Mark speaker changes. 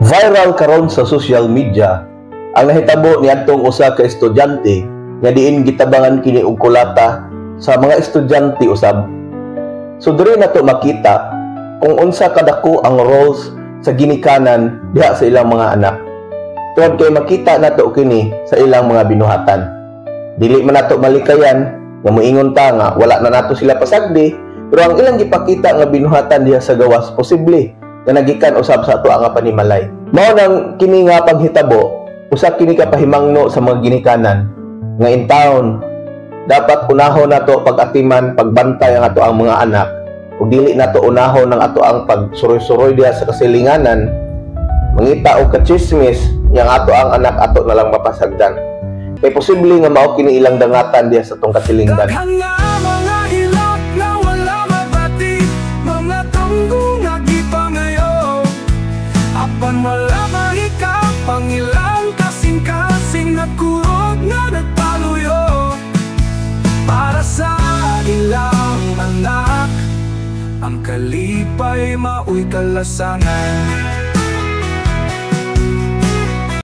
Speaker 1: Viral karon sa social media ang nahitabo niadtong usa ka estudyante nga diin gitabangan kini og kulata sa mga estudyante usab. So diri nato makita kung unsa kadako ang roles sa ginikanan diha sa ilang mga anak. Tungod kay makita nato kini sa ilang mga binuhatan. Dili man nato malikayan nga moingon ta nga wala na nato sila pasagdi, pero ang ilang gipakita nga binuhatan diha sa gawas, posible nga nagikan usab sa ato nga panimalay. Mao nang kini nga panghitabo, usa kini ka pahimangno sa mga ginikanan nga in town dapat unahon nato pag-atiman, pagbantay ang ato ang mga anak ug dili nato unahon ang ato ang pagsuroy-suroy diha sa kasilinganan, mangita og kachismis yang ato ang anak ato na lang mapasagdan. Kay posible nga mao kini ilang dangatan diha sa atong katilingban.
Speaker 2: Daghan nga mga hilak na wala mabati, mga tunggo nga gipangayo, apan wala mahikap ang ilang kasing-kasing, nagkurog nga nagpaluyo para sa ilang anak. Ang kalipay mao'y kalasangan.